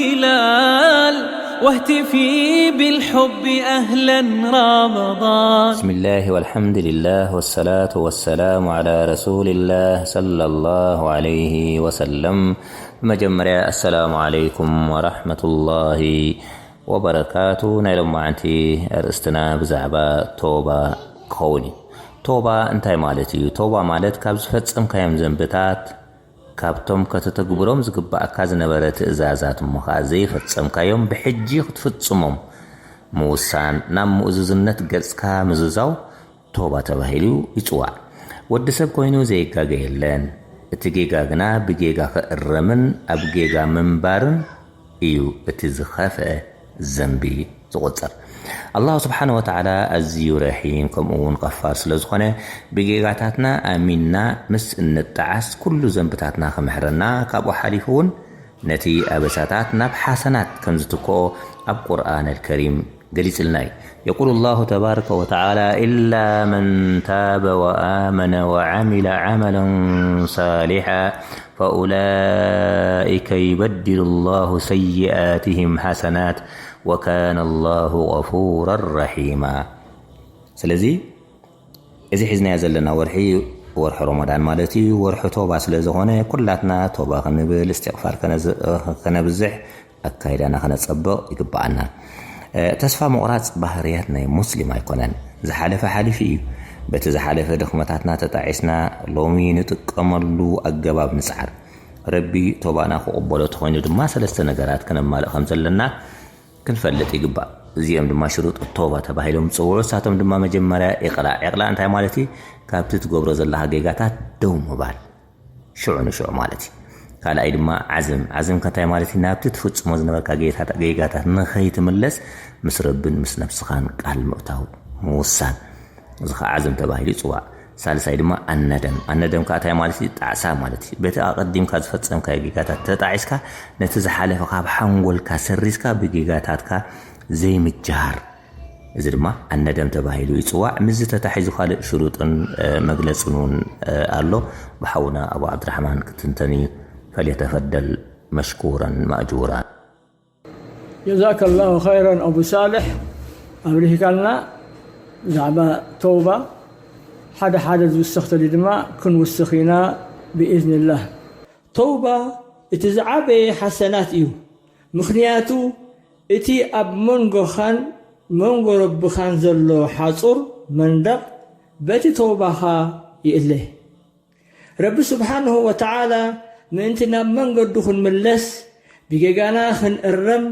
هلال واهتفي بالحب أهلا رمضان. بسم الله والحمد لله والصلاة والسلام على رسول الله صلى الله عليه وسلم. መጀመርያ ኣሰላሙ ዓለይኩም ወራሕመቱላሂ ወበረካቱ። ናይ ሎማዓንቲ ኣርእስትና ብዛዕባ ቶባ ክኸውን እዩ። ቶባ እንታይ ማለት እዩ? ቶባ ማለት ካብ ዝፈጸምካዮም ዘንብታት፣ ካብቶም ከተተግብሮም ዝግባኣካ ዝነበረ ትእዛዛት እሞ ኸኣ ዘይፈጸምካዮም ብሕጂ ክትፍጽሞም ምውሳን፣ ናብ ምእዙዝነት ገጽካ ምዝዛው ቶባ ተባሂሉ ይጽዋዕ። ወዲ ሰብ ኮይኑ ዘይጋገ የለን። እቲ ጌጋ ግና ብጌጋ ክእረምን ኣብ ጌጋ ምንባርን እዩ እቲ ዝኸፍአ ዘንቢ ዝቑጸር። ኣላሁ ስብሓነ ወተዓላ ኣዝዩ ረሒም ከምኡ እውን ቐፋር ስለ ዝኾነ፣ ብጌጋታትና ኣሚንና ምስ እንጠዓስ ኩሉ ዘንብታትና ክምሕረና፣ ካብኡ ሓሊፉ እውን ነቲ ኣበሳታት ናብ ሓሰናት ከም ዝትክኦ ኣብ ቁርኣን ኣልከሪም ገሊጽልና እዩ። يقول الله تبارك وتعالى: إلا من تاب وآمن وعمل عملا صالحا فأولئك يبدل الله سيئاتهم حسنات وكان الله غفورا رحيما. ስለዚ እዚ ሒዝናዮ ዘለና ወርሒ ወርሒ ረመዳን ማለት እዩ። ወርሒ ቶባ ስለ ዝኾነ ኩላትና ቶባ ክንብል፣ እስትቕፋር ከነዝ-፣ ከነብዝሕ፣ ኣካይዳና ከነጸብቕ ይግብኣና። እ፣ ተስፋ ምቑራጽ ባህርያት ናይ ሙስሊም ኣይኮነን። ዝሓለፈ ሓሊፉ እዩ። በቲ ዝሓለፈ ድኽመታትና ተጣዒስና ሎሚ ንጥቀመሉ ኣገባብ ንጽዓር። ረቢ ቶባና ክቕበሎ ተኾይኑ ድማ ሰለስተ ነገራት ከነማልእ ከም ዘለና ክንፈልጥ ይግባእ። እዚኦም ድማ ሽሩጥ ቶባ ተባሂሎም ዝጽውዑ። እሳቶም ድማ መጀመርያ ኢቕላዕ። ኢቕላዕ እንታይ ማለት እዩ? ካብቲ ትገብሮ ዘለኻ ጌጋታት ደው ምባል። ሽዑ ንሽዑ ማለት እዩ። ካልኣይ ድማ ዓዝም። ዓዝም ከ እንታይ ማለት እዩ? ናብቲ ትፍጽሞ ዝነበርካ ጌታ-፣ ጌጋታት ንኸይትምለስ ምስ ረብን ምስ ነብስኻን ቃል ምእታው፣ ምውሳን። እዚ ኸዓ ዓዝም ተባሂሉ ይጽዋዕ። ሳልሳይ ድማ ኣነደም። ኣነደም ከኣ እንታይ ማለት እዩ? ጣዕሳ ማለት እዩ። በቲ ኣቐዲምካ ዝፈጸምካዮ ጌጋታት ተጣዒስካ፣ ነቲ ዝሓለፈ ካብ ሓንጎልካ ሰሪዝካ ብጌጋታትካ ዘይምጅሃር። እዚ ድማ ኣነደም ተባሂሉ ይጽዋዕ። ምስዚ ተታሒዙ ካልእ ሽሩጥን፣ እ፣ መግለጽን እውን፣ እ፣ ኣሎ። ብሓውና ኣቡ ዓብድራሕማን ክትንተን እዩ። فليتفضل مشكورا مأجورا. ጀዛከላሁ ኸይረን ኣቡ ሳልሕ፣ ኣብሪህካልና ብዛዕባ ተውባ። ሓደ ሓደ ዝውስኽ ተልዩ ድማ ክንውስኽ ኢና ብኢዝንላህ። ተውባ እቲ ዝዓበየ ሓሰናት እዩ። ምኽንያቱ እቲ ኣብ መንጎኻን መንጎ ረብኻን ዘሎ ሓጹር መንደቕ በቲ ተውባኻ ይእለ። ረቢ ስብሓንሁ ወተዓላ ምእንቲ ናብ መንገዱ ክንምለስ፣ ብጌጋና ክንእረም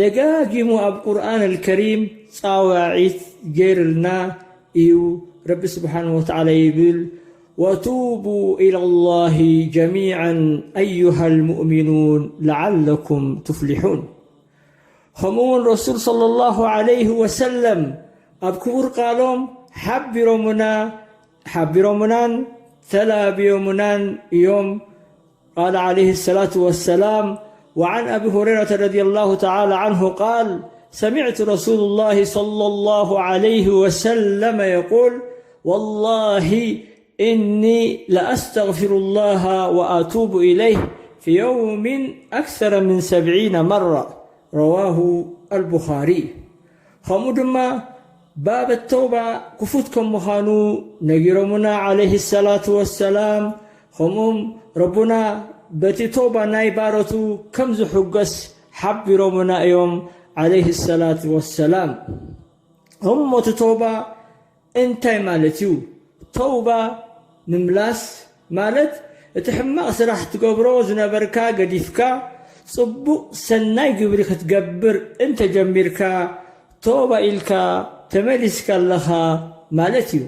ደጋጊሙ ኣብ ቁርኣን ኣልከሪም ጻዋዒት ገይርልና እዩ። ረቢ ስብሓንሁ ወተዓላ ይብል፣ ወቱቡ ኢለላሂ ጀሚዓን ኣዩሃ ልሙእሚኑን ለዓለኩም ቱፍሊሑን። ከምኡ እውን ረሱል ሰለላሁ ዐለይሂ ወሰለም ኣብ ክቡር ቃሎም ሓቢሮሙና፣ ሓቢሮሙናን ተላብዮሙናን እዮም። قال عليه الصلاة والسلام، وعن أبي هريرة رضي الله تعالى عنه قال، سمعت رسول الله صلى الله عليه وسلم يقول، والله إني لأستغفر الله وأتوب إليه في يوم أكثر من سبعين مرة. رواه البخاري. ከምኡ ድማ ባብ ተውባ ክፉት ከም ምዃኑ ነጊሮሙና ዓለይሂ ሰላቱ ወሰላም። ከምኡም ረቡና በቲ ተውባ ናይ ባሮቱ ከም ዝሕጎስ ሓቢሮሙና እዮም ዓለይሂ ሰላቱ ወሰላም። እሞ እቲ ተውባ እንታይ ማለት እዩ? ተውባ ምምላስ ማለት እቲ ሕማቕ ስራሕ ትገብሮ ዝነበርካ ገዲፍካ ጽቡቕ ሰናይ ግብሪ ክትገብር እንተጀሚርካ፣ ተውባ ኢልካ ተመሊስካ ኣለኻ ማለት እዩ።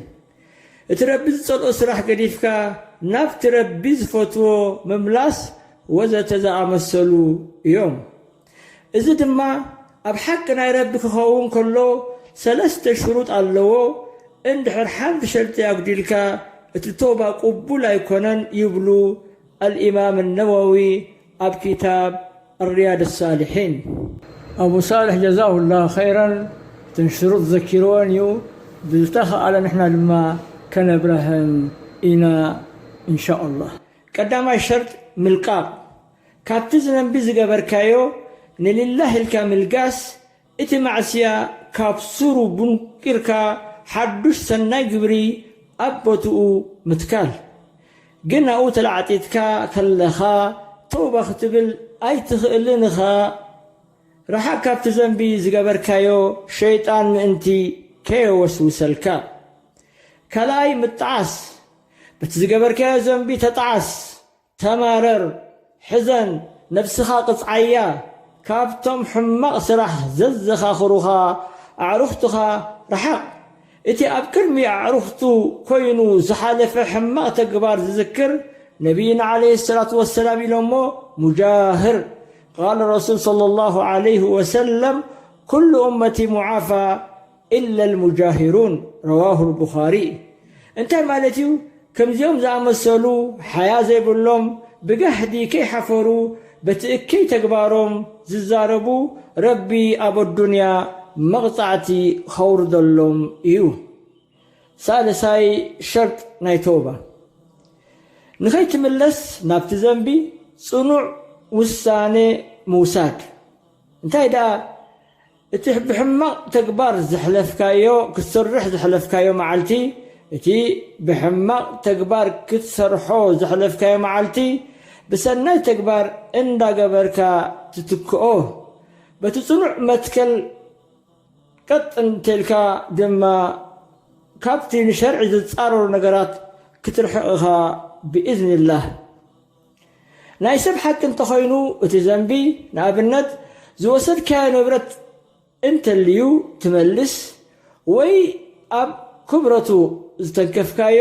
እቲ ረቢ ዝጸልኦ ስራሕ ገዲፍካ ናብቲ ረቢ ዝፈትዎ ምምላስ ወዘተ ዝኣመሰሉ እዮም። እዚ ድማ ኣብ ሓቂ ናይ ረቢ ክኸውን ከሎ ሰለስተ ሽሩጥ ኣለዎ። እንድሕር ሓንቲ ሸርጢ ኣጉዲልካ እቲ ተውባ ቅቡል ኣይኮነን ይብሉ ኣልኢማም ነወዊ ኣብ ኪታብ ሪያድ ሳሊሒን። ኣቡ ሳልሕ ጀዛሁላህ ኸይረን እተን ሽሩጥ ዘኪርወን እዩ። ብዝተኸኣለ ንሕና ድማ ከነብረህን ኢና እንሻ ኣላህ። ቀዳማይ ሸርጥ ምልቃቕ። ካብቲ ዝነንቢ ዝገበርካዮ ንልላህ ኢልካ ምልጋስ፣ እቲ ማዕስያ ካብ ሱሩ ቡንቂርካ ሓዱሽ ሰናይ ግብሪ ኣብ ቦትኡ ምትካል። ግን ናብኡ ተላዕጢጥካ ከለኻ ተውባ ክትብል ኣይትኽእልን ኢኻ። ርሓቕ ካብቲ ዘንቢ ዝገበርካዮ ሸይጣን ምእንቲ ከየወስውሰልካ። ካልኣይ ምጥዓስ። በቲ ዝገበርካዮ ዘንቢ ተጥዓስ፣ ተማረር፣ ሕዘን፣ ነብስኻ ቅጽዓያ። ካብቶም ሕማቕ ስራሕ ዘዘኻኽሩኻ ኣዕሩኽትኻ ርሓቕ። እቲ ኣብ ቅድሚ ኣዕሩኽቱ ኮይኑ ዝሓለፈ ሕማቕ ተግባር ዝዝክር ነቢይና ዓለይሂ ሰላቱ ወሰላም ኢሎሞ፣ ሙጃህር። ቃለ ረሱል ሰለላሁ ዓለይሂ ወሰለም፣ ኩሉ ኡመቲ ሙዓፋ ኢላ ልሙጃሂሩን። ረዋሁ ልቡኻሪ። እንታይ ማለት እዩ? ከምዚኦም ዝኣመሰሉ ሓያ ዘይብሎም ብጋህዲ ከይሓፈሩ በቲ እከይ ተግባሮም ዝዛረቡ ረቢ ኣብ ኣዱንያ መቕጻዕቲ ኸውርደሎም እዩ። ሳልሳይ ሸርጥ ናይ ተውባ፣ ንኸይትምለስ ናብቲ ዘንቢ ጽኑዕ ውሳነ ምውሳድ። እንታይ ደኣ እቲ ብሕማቕ ተግባር ዘሕለፍካዮ፣ ክትሰርሕ ዘሕለፍካዮ መዓልቲ፣ እቲ ብሕማቕ ተግባር ክትሰርሖ ዘሕለፍካዮ መዓልቲ ብሰናይ ተግባር እንዳገበርካ ትትክኦ። በቲ ጽኑዕ መትከል ቀጥ እንተልካ ድማ ካብቲ ንሸርዒ ዝጻረሩ ነገራት ክትርሕቕ ኢኻ ብኢዝኒላህ። ናይ ሰብ ሓቂ እንተኾይኑ እቲ ዘንቢ፣ ንኣብነት ዝወሰድካዮ ንብረት እንተልዩ ትመልስ፣ ወይ ኣብ ክብረቱ ዝተንከፍካዮ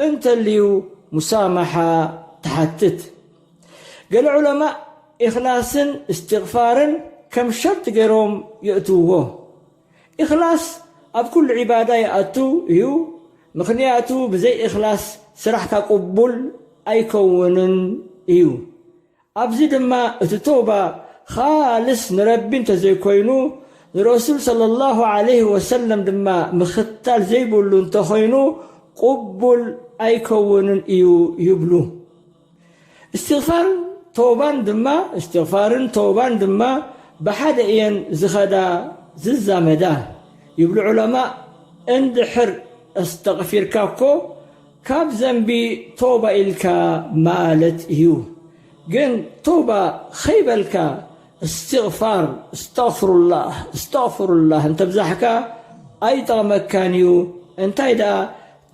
እንተልዩ ሙሳማሓ ትሓትት። ገለ ዑለማእ ኢኽላስን እስትቕፋርን ከም ሸርጢ ገይሮም የእትውዎ። ኢኽላስ ኣብ ኩሉ ዒባዳ ይኣቱ እዩ፣ ምኽንያቱ ብዘይ ኢኽላስ ስራሕካ ቅቡል ኣይከውንን እዩ። ኣብዚ ድማ እቲ ተውባ ኻልስ ንረቢ እንተዘይኮይኑ፣ ንረሱል ሰለላሁ ዓለይሂ ወሰለም ድማ ምኽታል ዘይብሉ እንተኾይኑ፣ ቅቡል ኣይከውንን እዩ ይብሉ። እስትግፋር ተውባን ድማ፣ እስትግፋርን ተውባን ድማ ብሓደ እየን ዝኸዳ፣ ዝዛመዳ ይብሉ ዑለማእ። እንድሕር ኣስተቕፊርካ እኮ ካብ ዘንቢ ተውባ ኢልካ ማለት እዩ። ግን ተውባ ኸይበልካ እስትግፋር፣ እስተግፍሩላህ፣ እስተግፍሩላህ እንተብዛሕካ ኣይጠቕመካን እዩ። እንታይ ደኣ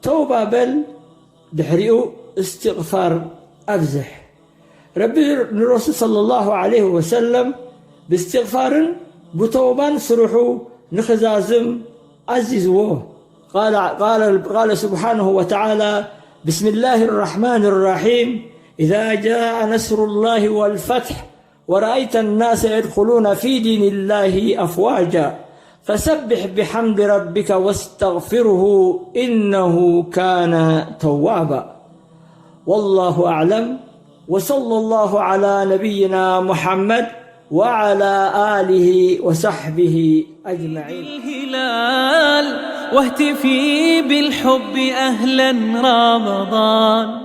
ተውባ በል፣ ድሕሪኡ እስትቕፋር ኣብዝሕ። ረቢ ንረሱል ሰለላሁ ዓለይሂ ወሰለም ብእስትቕፋርን ብተውባን ስርሑ ንኽዛዝም ኣዚዝዎ። ቃለ፣ ቃለ፣ ቃለ ስብሓንሁ ወተዓላ፣ ብስሚላሂ ራሕማን ራሒም፣ ኢዛ ጃአ ነስሩላሂ ወልፈትሕ ورأيت الناس يدخلون في دين الله أفواجا فسبح بحمد ربك واستغفره إنه كان توابا. والله أعلم، وصلى الله على نبينا محمد وعلى آله وصحبه أجمعين. الهلال واهتفي بالحب أهلا رمضان.